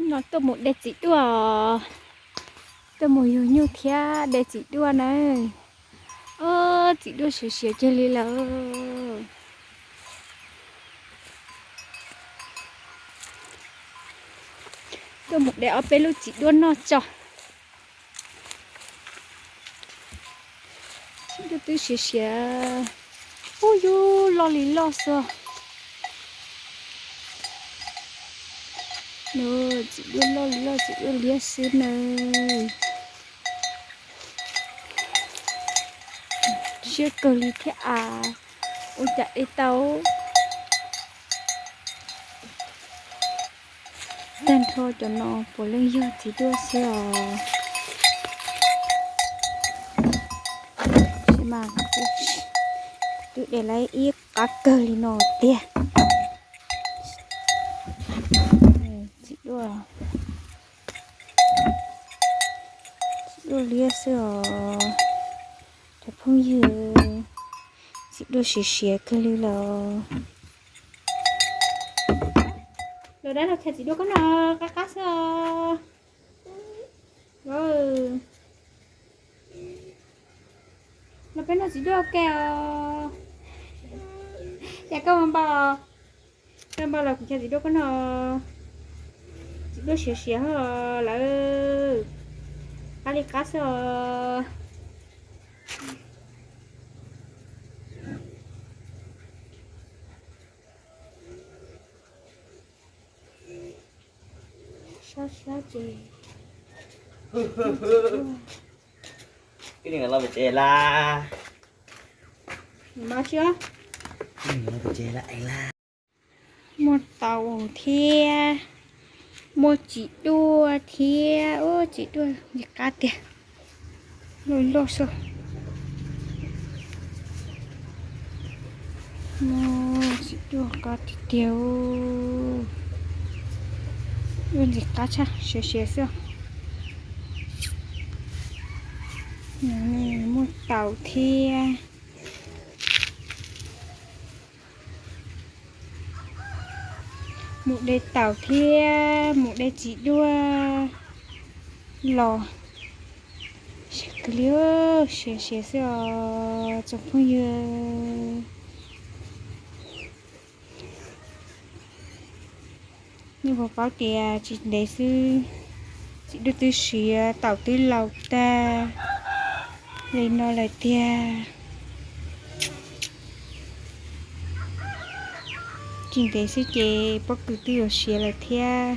No tuaj mus de txiv duaj, tuaj mus yug nyuj thiab de txiv duaj na. Ob, txiv duaj siav siav kiag li lawm. Tuaj mus de ob peb lub txiv duaj noj tso. Txiv duaj twb siav siav, ub yug loj li loj xwb. Txiv duaj loj li loj, txiv duaj liab xwb na. Siab kawg li thiab as, ua cas de tau. Tag nrho cov no puav leej yog txiv duaj xwb os. Tab sis mas twb de lawm ib qab kawg li no tiag. Txiv duaj, txiv duaj liab xwb os cov phooj ywg. Txiv duaj siav siav kawg li los. Los dab laug chaw txiv duaj koj no qab qab xwb os. Los peb noj txiv duaj ua ke os. Cas koj ua npau, koj ua npau los kuv chaw txiv duaj koj no. Txiv duaj siav siav lawm, qab li qab xwb os. Sab sab ces ib leeg los pem tsev lawm. Muaj taum thiab, muaj txiv duaj thiab. Ub, txiv duaj ntxim qab tiag, loj loj xwb. Txiv duaj qab tiag tiag, duaj ntxim qab tshaj, siav siav xwb. Muaj taum thiab. Mus de taum thiab mus de txiv duaj los siav kawg li, siav siav xwb os tsoom phooj ywg. Nej puas paub tias tsis ntev xwb txiv duaj twb siav, taum twb laus tag li no lawm tiag. Tsis ntev xwb ces pob kws twb yuav siav lawm thiab.